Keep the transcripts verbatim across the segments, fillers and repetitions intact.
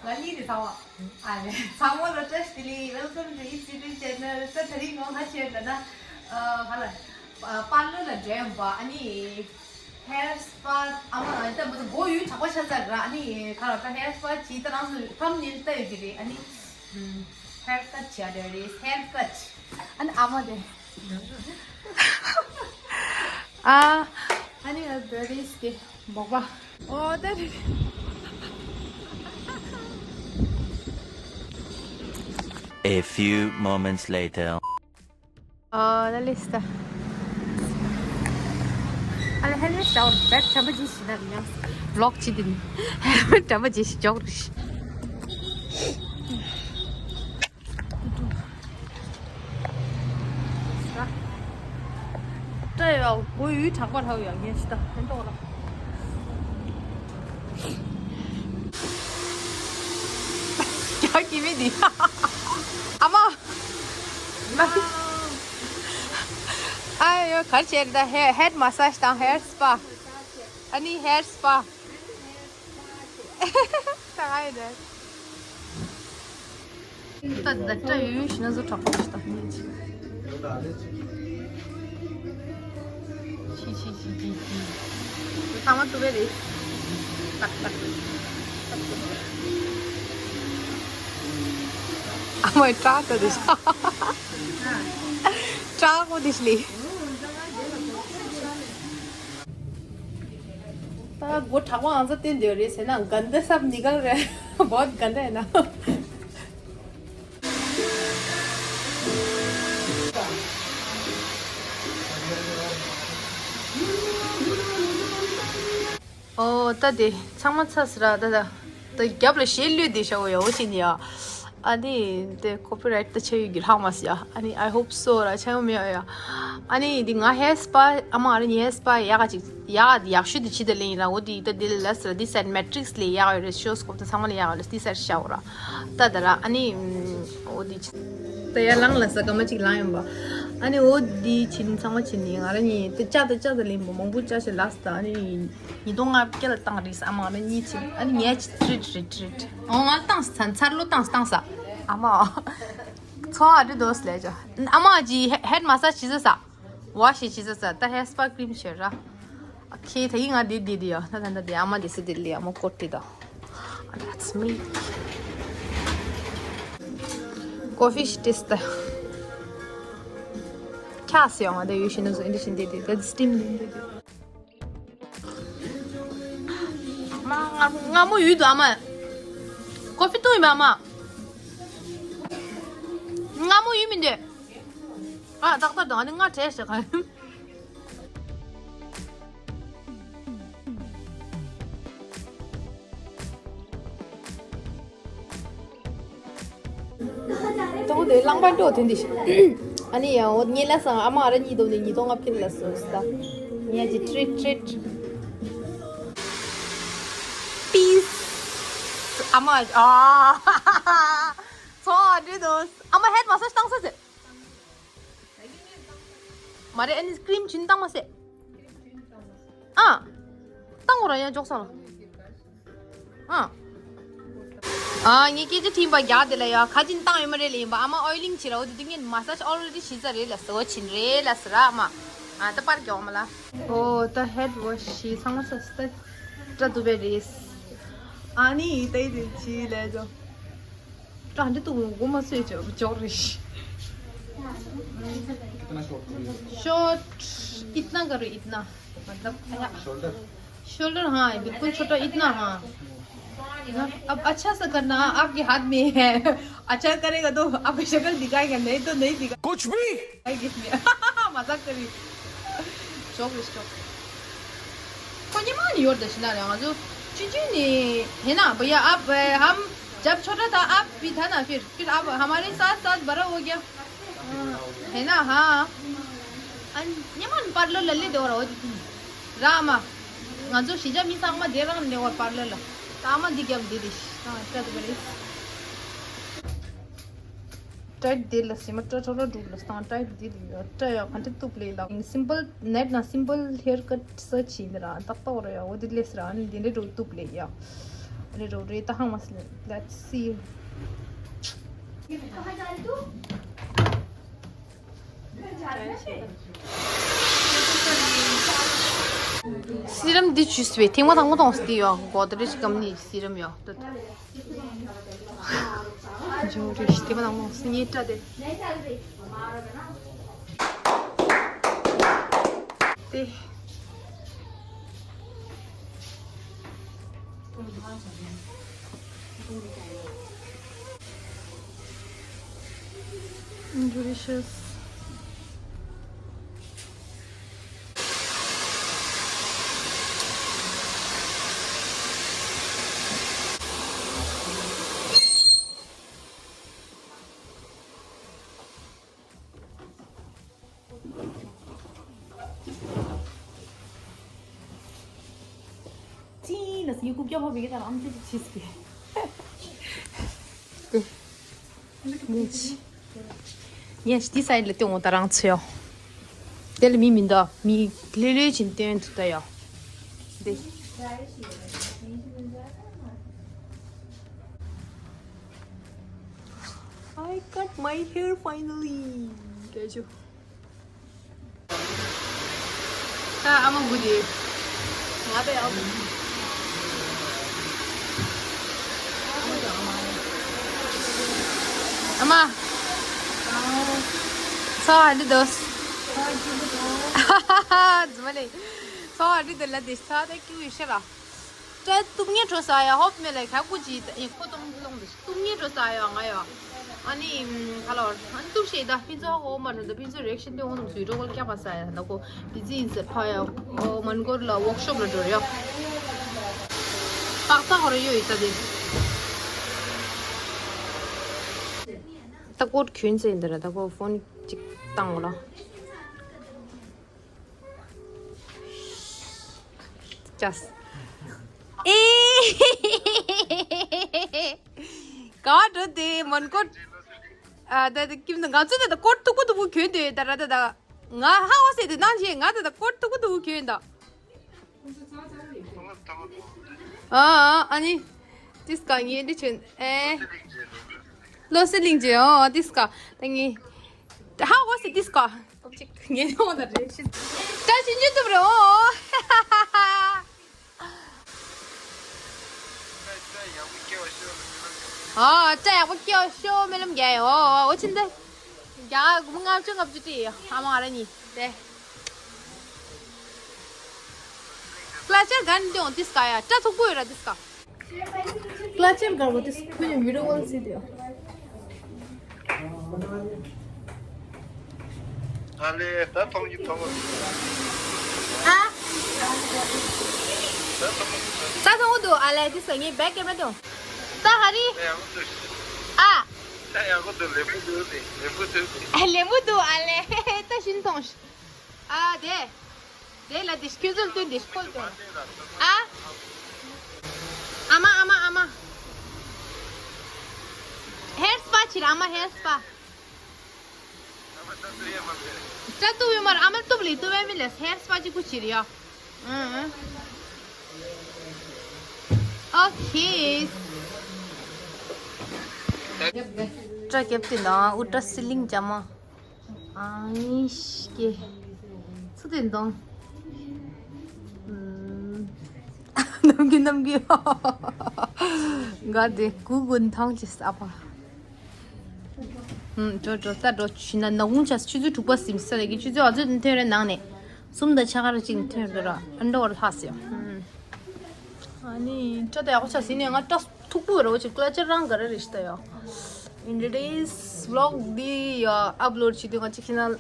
ལ་ལི་རེད་ཚང་མ། ཨ་ནི་ཚང་མ་ལ་བཀྲ་ཤིས་བདེ་ལེགས། Welcome to Eat City Channel. ད་དེ་རིང་ངོ་ཁ་ཤས་ད་ན་ཨ་ཧ་ལ་པར་ལོར་ལ་འགྲོ་ཡོང་པ། ཨ་ནི་hair spa ཨ་མ་ཨ་ད་མ་ད་མགོ་ཡུ་དྲག་པོ་ཆགས་ཚར་ར། ཨ་ནི་ཁ་ལ་ད་hair spa བྱས། ད་རང་ཚོ་thumbnail ལྟ་ཡོད་ཀྱི་རེད། ཨ་ནི་hair cut བྱས་འདྲ་རེད། Hair cut ཨ་ནི་ཨ་མ་དེ། ཨ་ཨ་ནི་ཨ་ད་རེས་དེ་མོག་པ། ཨོ་ད་རེད། A few moments later. ཨོ་ད་ལིས་ད། ཨ་ལ་ཧེལ་མེད་ཞའོ་བེག་དྲ་པ་ཅི་ཞིག་ན་ཡང་vlog ཅི་དེ་ནི་ཧེལ་མེད་དྲ་པ་ཅི་ཞིག་འཇོག་རུ་ཞིག་སྐྲ་ཡོད་མགོ་ཡུ་དྲག་པ་ལྷག་ཡོད་ངས་ཤི་ད་ཕན་ཐོགས་ལ། རྒྱག་གི་མི་འདི་ཨ་མ། ཨ་ཡོ་གར་བྱས་རེད་ད། hair head massage དང་hair spa ཨ་ནི་hair spa ད་ང་ཡོད་རེད། ད་ད་ད་ཡོད་ཡོད་ཤི་ན་བཟོ་དྲག་པོ་ཞིག་ད་ནས་ཅི། ཤི་ཤི་ཤི་ཤི་ཤི། ཚང་མ་ཐུབ་པའི་རེད། ཏག་ཏག་ཏག་ཏག། ཨ་མའི་སྐྲ་ད་དེ་ཤ། སྐྲ་ཀོ་དེ་ཤི་ལི། ད་སྒོ་དྲག་པོ་ཨང་ཚ་བསྟན་འདོད་རེད་ཟེར་ན། གན་དེ་སབ་ནི་གལ་རེད། བོད་གན་དེ་ཡིན་ན། ཨོ་ད་དེ་ཚང་མ་ཚ་ཟེར་ར། ད་ད་ད་རྒྱབ་ལ་ཞེ་ལུས་དེ་ཤ་བོ་ཡ་བོ་ཅི་ནི་ཡ། ཨ་ནི་དེ་copyright ད་ཆ་ཡོད་ཀྱི་ལྷག་མ་སི་ཡ། ཨ་ནི་I hope so ར་ཆ་ཡོད་མེད་ཡ། ཨ་ནི་དེ་ང་hair spa ཨ་མ་ཨ་ར་ནི་hair spa ཡག་ག་ཅིག་ཡག་ཡག་ཤོས་དེ་ཅི་ད་ལེན་ར། འོ་དེ་ད་དེ་ལ་ལ་སི་ར་དེ་སན་མེ་ཊིག་སི་ལས་ཡག་ཡོད་རེད། ཤོ་སྐོབ་ད་ཚང་མ་ལས་ཡག་ཡོད་རེད། དེ་སར་ཤ་བོ་ར། ད་ད་ར་ཨ་ནི་འོ་དེ་ཅི་ད་ཡ་ལང་ལ་ས་ག་མ་ཅིག་ལང་ཡོང་པ། ཨ་ནི་འོ་དེ་ཅི་ནི་ཚང་མ་ཅི་ནི་ང་ར་ནི་དེ་ཅ་ད་ཅ་ད་ལེན་པོ་མང་པོ་ཅ་ཞིག་ལ་སི་ད་ཨ་ནི། ཉིས་སྟོང་ལྔ་བརྒྱ་ལ་བཏང་རེད་ཨ་མ་ཨ་མ་གཉིས་ཕྱིན། ཨ་ནི་ངས་ཅི་ཊི་རིཊ་རེད་ཊི་རིཊ། ཨོ་ང་བཏང་ས་ཚར་ལོ་བཏང་ས་བཏང་ས། ཨ་མ། ཚོང་ཨ་འདྲི་དོ་སི་ལས་ཅོ། ཨ་མ་ཅི་ཧེ་ཧེད་མ་སཱ་ཇི་བྱེད་ས་ས། ཝ་ཤི་ཇི་བྱེད་ས་ས་ད་ཧེ་སི་པ་ཀི་རིམ་བྱེད་ར། ཨ་ཁེ་ད་ཡིན་ང་འདི་འདི་འདི་ཡ་ད་ད་ད་འདི་ཨ་མ་འདི་སི་འདི་ལི་ཨ་མ་ཀོ་ཏི་ད། That's me. Coffee ཞིག་ཏེ་སི་ད། ཁྱ་སི་ཡོང་ང་ད་ཡུལ་ཤི་ན་བཟོ་ཨིན་འདི་ཤི་འདི་འདི་ད་སི་ཊིམ་འདི་འདི་འདི། མ་ང་ང་མོ་ཡུལ་དུ་ཨ་མ། ཀོ་ཕི་བཏུང་ཡིན་པ་ཨ་མ། ང་མོ་ཡུལ་མི་འདོད། ཨ་ཏག་ཏག་དང་ཨ་ནི་ང་བྲེལ་ཞེ་ག། ཏོག་དེ་རླངས་པ་འགྲོ་དེ་འདི་ཤི། ཨ་ནི་ཡང་འོ་ངེད་ལ་སང་ཨ་མ་ཨ་ར་གཉིས་སྡོམ་ནས་ཉིས་སྟོང་ལྔ་བརྒྱ་ལ་སོང་ས། ངས་ཀྱི་ཊི་རིཊ་ཊི་རིཊ། པིས། ཨ་མ་ཨ། ཚོང་ཨ་འདྲི་དོ། ཨ་མ་ཧེད་མ་སཱ་ཇི་བཏང་ས་ཟེར། མ་རེད་ཨ་ནི་ཀི་རིམ་བྱིན་བཏང་མ་ཟེར། ཨ། བཏང་འོ་ར་ཡང་འཇོག་སོང་ལ། ཨ། ཨ་ངས་སྐད་ཆ་དྲིས་པ་རྒྱག་དེ་ལ་ཡ་ཁ་ཅིན་བཏང་ཡོད་མ་རེད་ལ་ཡིན་པ་ཨ་མ་ཨོ་ཡི་ལིང་བྱེད་ར་འོ་དེ་དུས་ངས་མ་སཱ་ཇི་ཨོ་རེ་ཌི་བྱས་ཚར་རེད་ལ་ཟེར་བ་བྱིན་རེད་ལ་ཟེར་ར་ཨ་མ། ཨ་ད་པར་རྒྱག་མ་ལ། ཨོ་ད་ཧེད་ཝོ་ཤི་ཚང་མ་ས་སི་ད་སྐྲ་གཏུབ་པའི་རེད། ཨ་ནི་ད་ཡི་དེ་ཅི་ལས་ཇོ། ཀྲང་འདི་ཏུ་ངོ་མ་སོས་ཅོ་ཅོག་རེ་ཤི། कितना शॉर्ट करो ये? शॉर्ट इतना करो, इतना। मतलब shoulder. Shoulder, हाँ, बिल्कुल छोटा, इतना, हाँ। अब अच्छा सा करना, आपके हाथ में है। अच्छा करेगा तो आपकी शक्ल दिखाएगा, नहीं तो नहीं दिखाएगा। कुछ भी। आएगी इसमें। मजाक कर रही। शौक है, शौक। कोई ये मान योर दशना रहा, जो चीजें नहीं है ना भैया, आप, अ, हम जब छोटा था, आप भी था ना, फिर, फिर आप हमारे साथ, साथ बड़ा हो गया। ཨ། ཧེ་ན་ཧ། ཨ་ཉི་མ་པར་ལོ་ལ་ལི་དེ་བོ་ར་འོ་དེ་དུ། ར་མ། ང་ཚོ་གཞིས་ཆགས་མི་ཚང་མ་དེ་རང་ལེ་བར་པར་ལོ་ལ། ད་མ་འདི་རྒྱབ་འདི་དེ་ཤི། ཨ་སྐྲ་དུ་བ་རེད། ཊའིཊ་དེ་ལ་སི་མ་སྐྲ་ཁྲོ་ར་འགྲུག་ལ་སྟང་ཊའིཊ་དེ་དེ་ཡོད་སྐྲ་ཡོད་ག་འདྲ་གཏུབ་ལེ་ལ། སིམ་པལ་ནེཊ་ན་སིམ་པལ་ཧེར་ཀཊ་སར་ཆི་ཡིན་ར་ཏག་ཏག་ར་ཡ་འོ་དེ་ལེ་སི་ར་ཨ་ནི་དེ་འདྲ་འགྲོ་གཏུབ་ལེ་ཡ། རེད་རོ་རེད་ད་ཧང་མ་སི་ལེ། Let's see. སི་རམ་འདི་ཇུས་བས་ཐེངས་མ་དང་མོ་དང་སྟེ་ཡོ་གོ་ད་རེ་ཞིག་གམ་ནི་སི་རམ་ཡོ། ཇོ་རེ་ཞིག་ཐེངས་མ་དང་མོ་སི་ཉེ་ཏྲ་དེ། དེ། Delicious. ཅི་ན་སི་ཡུ་ཀུ་ཀྱོ་ཧོ་བི་གི་ད་རང་ཅི་ཅི་ཆིས་གི། དེ། ངས་ངས་དེ་སའི་ལ་ཏེ་འོ་ད་རང་ཚེ་ཡོ། དེ་ལ་མི་མི་འདུག་མི་ལྷོད་ལྷོད་ཅིག་སྟོན་ཐུབ་ད་ཡོ། དེ། I cut my hair finally. ད་ཨ་མ་དགུ་དེ། ང་པའི་ཨ་མ། ཨ་མ། ཚ་བ་འདི་དོ། ཛི་མ་ལེ། ཚ་བ་འདི་དོ་ལ་དེ་ཚ་དེ་ཀི་ཝི་ཤ་ར། ཏྲ་སྟུག་ཉེ་འགྲོ་ས་ཡ་ཧོབ་མེ་ལ་ཁ་ཀུ་ཅི་ཡིན་ཁོ་ཏོང་ཏོང་དུ་སྟུག་ཉེ་འགྲོ་ས་ཡ་ང་ཡ། ཨ་ནི་ཁ་ལོར་ཨ་ནི་སྟུག་ཤེས་ད་ཕིན་ཚོ་ཧོ་མ་རུ་ད་ཕིན་ཚོ་རེག་ཤན་ཏེ་འོང་དུ་སུའི་ཀྲོ་གོལ་ཀྱ་པ་ས་ཡ་ད་ཁོ་དི་ཛི་ཨིན་སེ་ཕ་ཡ་ཨོ་མན་གོར་ལ་ཝོག་ཤོབ་ལ་འགྲོ་ཡ། པག་ཚ་ཧོ་ར་ཡོ་ཡི་ད་དེ། ད་ཀོད་གྱོན་ཚེ་འདི་ར་ད་ཁོ་ཕོན་ཅིག་བཏང་གོ་ལ། ཅས། ཨེ། ག་འགྲོ་དེ་མོན་གྷོ། ཨ་ད་ད་ཀིམ་ད་ང་ཚོ་ད་ད་ཀོད་ཐུག་པོ་ཐུག་པོ་གྱོན་དེ་ད་ར་ད་ད། ང་ཧ་འོ་སེ་དེ་ནང་བཞིན་ང་ད་ད་ཀོད་ཐུག་པོ་ཐུག་པོ་གྱོན་ད། ཨ་ཨ་ཨ་ནི། ཏིས་ཀ་ངའི་འདི་ཆེན་ཨེ། བློ་གསལ་གླིང་རྗེ་ཨོ་ཏིས་ཀ་ད་ངའི། ཧ་གོ་སི་ཏིས་ཀ་ངའི་ནོ་ད་རེ་ཤི། ད་ཕྱིན་ཅི་ཐུབ་རེ་ཨོ། ཨ་ད་ཡག་པོ་སྐྱེ་བ་ཤོ་མེ་ལམ་རྒྱ་ཡོ་ཨོ་ཆིན་ད། རྒྱ་གུམ་ལྔ་བཅུ་ལྔ་བཅུ་ཏི་ཨ་མ་ར་ཉི་ཏེ། ཀླ་ཆ་གན་ཏེ་འོང་ཏིས་ཀ་ཡ་ཏྲ་ཐུག་པོ་ཡོད་ར་ཏིས་ཀ། ཀླ་ཆ་གར་བོ་ཏིས་ཁུ་ཉམ་བི་ཌི་ཡོ་ཀོལ་སི་ཏེ་ཡོ། ཨ་ལེ་ད་ཐོང་གི་ཐོང་། ཨ། ད་ཐོང་གི་ད་ཐོང་། ད་ཐོང་འདུག་ཨ་ལེ་ཏིས་ཀ་ངའི་བེག་ཀེ་མེད་དེ་འོང་། ད་ཧ་རི། ད་ཡག་པོ་འདུག་ཨ། ད་ཡག་པོ་འདུག་ལེགས་པོ་འདུག་ལེགས་པོ་འདུག་ཨ་ལེགས་པོ་འདུག་ཨ་ལེ་ད་ཤིན་ཐོང་། ཨ་དེ། དེ་ལ་དེ་ཁྱོད་ཚོ་ལྟོས་དེ་ཁོལ་ཏོ། ཨ། ཨ་མ་ཨ་མ་ཨ་མ། ཧེར་སྤ་ཕྱིར་ཨ་མ་ཧེར་སྤ། སྤྲ་ཏུ་བི་མར་ཨ་མ་ཏུབ་ལི་ཏུ་བེ་མི་ལེ་ཧེར་སྤ་ཅི་ཀུ་ཕྱིར་ཡ། ཨ། ཨོ་ཁེ། སྤྲ་རྒྱབ་ཏེ་ན་ཨུ་ཏྲ་སི་ལིང་ཅ་མ། ཨང་ཤི་ཀེ། སུ་དེ་འདོང་། ནམ་གི་ནམ་གི། ག་དེ་གུ་གུན་ཐང་ཅི་ས་པ། འགྲོ་འགྲོ་ས་འགྲོ་ཆུ་ན་ན་གུང་ཆ་ཆུ་ཚོད་དྲུག་པ་སིམ་ས་ལ་གི་ཆུ་ཚོད་ཨ་ཚོད་ཐོན་རེ་ནང་ནས་གསུམ་དང་ཆ་ག་ར་ཅིག་ཐོན་རེ་ར་ཨ་འགྲོ་བར་ལྷག་སི་ཡོ། ཨ་ནི་སྤྲ་དེ་ཡག་པོ་ཆགས་ཟིན་ནས་ང་སྤྲ་ཐུག་པོ་རོ་ཅིག་ཀླ་ཅར་རང་ག་རེ་རེ་ཞིག་ད་ཡོ། In today's vlog འདི་ཡོ་ཨབ་ལོཌ་བྱེད་དུས་ང་ཅིག་ཁྱེད་ན་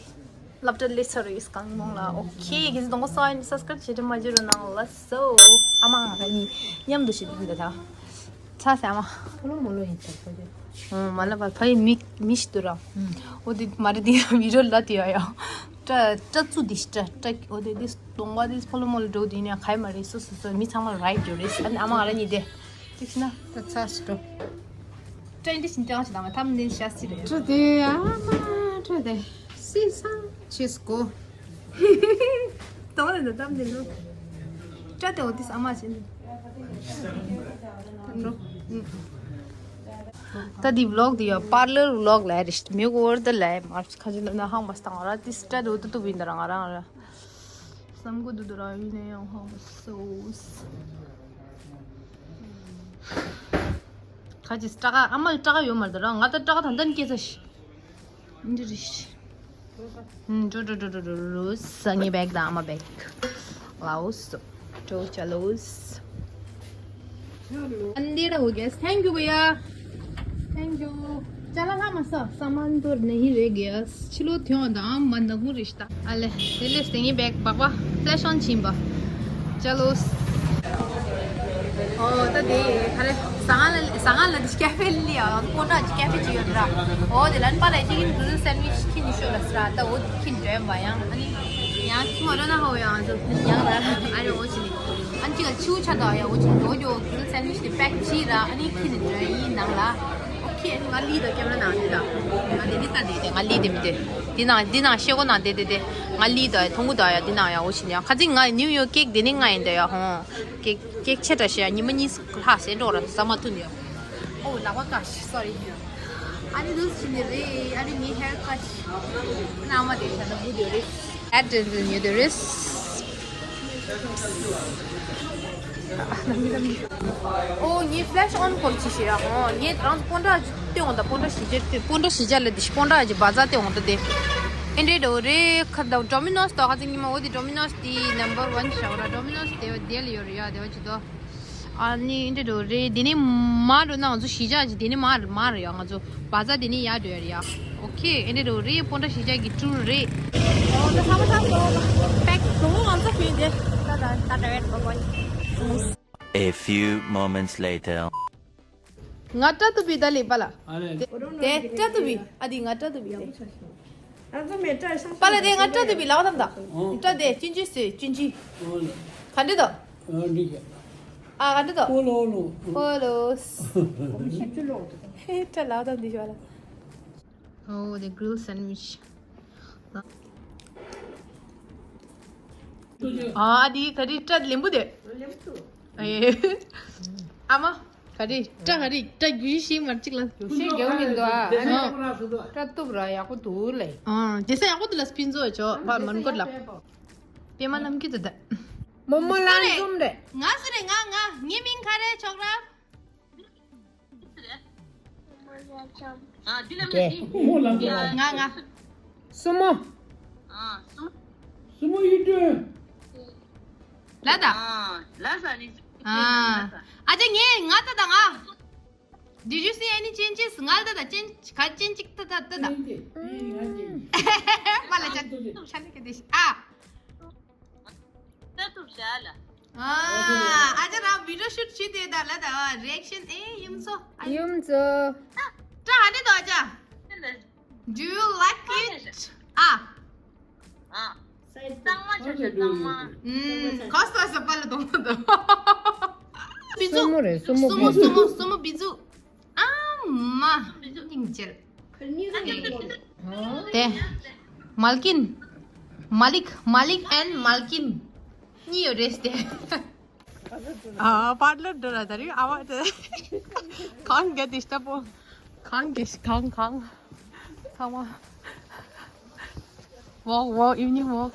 སློབ་གྲྭ་སླེབས་ཚར་རེད་གང་མོང་ལ། ཨོ་ཁེ་གིས་གདོང་པ་སའིན་སབ་སི་ཀ་རབ་བྱེད་དུ་མ་བརྗེད་རོགས་གནང་ལ་སོ། ཨ་མ་ང་གཉིས་མཉམ་དུ་བྱེད་དུ་འདི་ད་ཚ་ཟ་མ། ཕོ་ལོ་མོ་ལོ་ཡིན་ཚར་ཚར་རེད། ཨོ་མ་ལ་བ་ཕ་ཡི་མི་མི་ཞིག་ཏུ་ར། ཨོ་དེ་མ་རེད་དེ་བི་རོ་ལ་དེ་ཡོ་ཡོ། སྤྲ་སྤྲ་ཚུ་དེ་སྤྲ་སྤྲ་ཨོ་དེ་དེ། གདོང་པ་དེ་ཕོ་ལོ་མོ་ལོ་འགྲོ་དུས་ནས་ག་ཡི་མ་རེད། སོ་སོ་སོ་མི་ཚང་མ་རའིཊ་ཡོད་རེད། ཨ་ནི་ཨ་མ་ང་ར་གཉིས་དེ་ཅིག་ཤི་ན་ད་ཚ་སི་འགྲོ། ཏྲེན་ཏི་ཤིན་ཏེ་ང་ཞིག་དང་ཐམ་ནེ་ཤ་སི་རེད། ཏྲ་དེ་ཨ་མ་ཏྲ་དེ་སི་སང་ཆེ་སྐོ། དོང་ལེ་ན་ཐམ་ནེ་ལོ། ཏྲ་དེ་འོ་དེ་ཨ་མ་ཆེ་ནི། ད་འདི་ཝི་ལོག་འདི་ཡ་པར་ལར་ཝི་ལོག་ལ་རེད། མི་གོ་བར་ད་ལ་མར་ཁ་ཅིག་ན་ཧང་མ་སྟང་ར་ཏི་སྟ་རུ་ཏུ་ཏུ་བིན་ད་ར་ང་རང་ར་བསམ་གོ་དུ་དུ་ར་ཡིན་ནའི་ཡང་ཧང་མ་སོ་ཁ་ཅིག་སྟ་ག་ཨ་མ་ལ་སྟ་ག་ཡོད་མ་རེད་ད་ར། ང་ད་སྟ་ག་ད་འདན་སྐྱེ་ས་ཤི་འདི་རེད། འགྲོ་འགྲོ་འགྲོ་འགྲོ་འགྲོ་འགྲོ། སང་ཉིན་བེག་དང་ཨ་མ་བེག་ལའོ་སོ། འགྲོ་ཅ་ལོས། འདི་ར་ཧོ་གེས། Thank you भैया। Thank you། ཅ་ལག་ལྷག་མ་ས་སམ་མན་དོར་ནི་རེ་གེས། ཕྱི་ལོ་ཐོན་དང་མ་ནག་མོ་རེ་ཤི་ད། ཨ་ལེ་དེ་ལས་སང་ཉིན་བེག་བག་པ་ཕེ་ལེ་ཤོན་ཕྱིན་པ། ཅ་ལོས། ཨོ་ད་དེ་ག་རེ་ཟ་ཁང་ལ་ཟ་ཁང་ལ་དེ་ཀེ་ཧྥེ་ལི་ཡ་སྤོན་ཊ་ཅིག་ཀེ་ཧྥེ་ཅིག་ཡོད་ར། ཨོ་དེ་ལན་པ་ལ་ཅིག་གིན་གྲིལ་སན་ཝིཆ་ཁྱི་ནི་ཤོ་ལ་སྲ་ད་ཨོ་ཁྱི་འདྲེན་པ་ཡང་ཨ་ནི་ཡང་ཁྱི་མ་རོ་ན་ཧོ་ཡང་ཚོ་ཡང་ར་ཨ་རེ་ཨོ་ཅི་ནི་ཨན་ཅིག་ག་ཆུ་ཆ་ད་ཡ་ཨོ་ཅི་ནི་ཨོ་ཅོ་གྲིལ་སན་ཝིཆ་དེ་པེག་ཅི་ར་ཨ་ནི་ཁྱི་ནི་འདྲེན་ཡིན་ནང་ལ། ཨོ་ཁེ་ང་ལི་ད་ཀེམ་ར་ནང་དེ་ད་ང་དེ་ནི་ད་དེ་དེ་ང་ལི་དེ་མི་དེ་དེ་ནང་དེ་ནང་ཤེ་གོ་ནང་དེ་དེ་དེ་ང་ལི་ད་ཐོང་གུ་ད་ཡ་དེ་ནང་ཡ་ཨོ་ཅི་ནི་ཡ་ཁ་ཚིག་ང་ནིའུ་ཡོག་ཀེག་དེ་ནི་ང་ཡིན་ད་ཡ་ཧོ། ཀེག་ཀེག་ཆེ་དྲགས་ཤག་ཉི་མ་གཉིས་ལྷག་ཟས་འགྲོ་ར་ཟ་མ་ཐུབ་ཡོད། Oh, lava gosh, sorry. ཨ་ནི་ལུས་ཕྱིན་ནི་རེད། ཨ་ནི་ངའི་ཧེར་ཀཊ་ན་མ་དེ་ཆ་ན་བུ་དེ་རེད། ཨེ་དྲན་དྲན་ཡོད་དེ་རེད། ཨོ་ངའི་ཕེ་ལེ་ཤི་ཨོན་ཁོར་ཅི་ཤེས་ཡ། ཨོ་ངའི་རང་སྤོན་ཊ་སྟེ་འོང་ད་སྤོན་ཊ་ཞི་ཅར་སྟེ་སྤོན་ཊ་ཞི་ཅར་ལ་དེ་སྤོན་ཊ་ཅི་བ་ཛ་སྟེ་འོང་ད་དེ་ཨེ་འདྲེ་འགྲོ་རེད། ཁ་ད་ཌོ་མི་ནོས་ད་ཁ་ཚིག་ཉི་མ་འོ་དེ་ཌོ་མི་ནོས་དེ་ནམ་བར་ཝན་ཤག་ར། ཌོ་མི་ནོས་དེ་བ་དེ་ལ་ཡོད་རེད་ཡ། དེ་བ་ཅི་དོ། ཨ་ནི་འདི་འགྲོ་རེད། དེ་ནི་མ་འགྲོ་ན་ང་ཚོ་གཞིས་ཆགས་ཀྱི་དེ་ནི་མ་མ་རེད་ཡ། ང་ཚོ་བ་ཛ་དེ་ནི་ཡར་འགྲོ་ཡ་རེད་ཡ། ཨོ་ཁེ། ཨེ་འདི་འགྲོ་རེད། སྤོན་ཊ་གཞིས་ཆགས་ཀྱི་ཊུར་རེད། ཨོ་ད་ས་མ་ས་སོ་པེག་དུང་ང་ཚོ་ཕིན་ཏེ་ད་ད་ད་ད་བེད་པ་པ། A few moments later. ང་སྐྲ་གཏུབ་པའི་ད་ལེ་པ་ལ། ཨ་ལེ། དེ་དེ་སྐྲ་གཏུབ་པའི་ཨ་དི་ང་སྐྲ་གཏུབ་པའི་དེ། ང་ཚོ་མེ་སྐྲ་ཤང་པ་ལ་དེ་ང་སྐྲ་གཏུབ་པའི་ལའོ་དམ་ད། ཨོ། སྐྲ་དེ་ཅིན་ཅི་སི་ཅིན་ཅི། ཨོ་ལེ། ག་འདྲི་དོ། ཨ་འདི་ག་ཨ་ག་འདྲི་དོ། ཨོ་ལོ་ཨོ་ལོ། ཨོ་ལོ། ཧེ་སྐྲ་ལའོ་དམ་འདི་ཤོ་ལ། Oh, the grilled sandwich. ཨ་དི་ག་རི་སྐྲ་ལེམ་བུ་དེ། ཨ་མ། ག་རེ་སྐྲ་ག་རེ་སྐྲ་རྒྱུ་ཤིང་མར་གཅིག་ལ། རྒྱུ་ཤིང་རྒྱག་མི་འདུག་ཨ། ཨ་ནི་སྐྲ་གཏུབ་ར་ཡག་པོ་འདུག་ལེ། ཨ་རྗེས་ས་ཡག་པོ་འདུག་ལ་སྤིན་ཚོགས་ཆོག་ཕ་མོན་གྷོ་ལ། པད་མ་ནམ་རྒྱུན་དུ་ད། མོ་མོ་ལ་འཛོམས་རེད། ང་སུ་རེད། ང་ང་ངའི་མིང་ག་རེ་ཆོག་ར། ང་ང་། སུ་མོ། སུ་མོ་ཡིན་དུས། ལ་ད། ལ་ས་ནི། ཨ་ཅེ་ངས་ང་ད་ད་ང་། Did you see any changes? ང་ད་ད་ཅན་ག་ཅན་ཅིག་ད་ད་ད་ད། མ་ལ་ཅན་ཤ་ནི་ག་དེ་ཤ་ཨ། ད་ཐུབ་ཤ་ལ། ཨ་ཅེ་རང་བི་ཌི་ཡོ་ཤུཊ་བྱེད་དེ་ད་ལ་ད་རི་ཨེག་ཤན་ཨེ་ཡུམ་ཚོ། ཡུམ་ཚོ། ད་ཧ་ནི་ད་ཅ། Do you like it? ཨ། ཨ། གཙང་མ་ཆ་ཆ་གཙང་མ། ཨུམ། གོ་ས་ས་པ་ལ་དོང་དོ། སུ་མོ་རེད། སུ་མོ། སུ་མོ་སུ་མོ་སུ་མོ་བི་ཛུ། ཨ་མ། སྙིང་རྗེ། དེ། མལ་ཀིན། མ་ལིག་མ་ལིག་ཨེན་མལ་ཀིན། གཉིས་ཡོད་རེད་དེ། ཨ་པར་ལར་འགྲོ་ར་ད་རེས་ཨ་བ་དེ། གང་ག་དེ་ཤ་པོ། གང་ག་གང་གང་། ཚང་མ། Walk, walk, evening walk.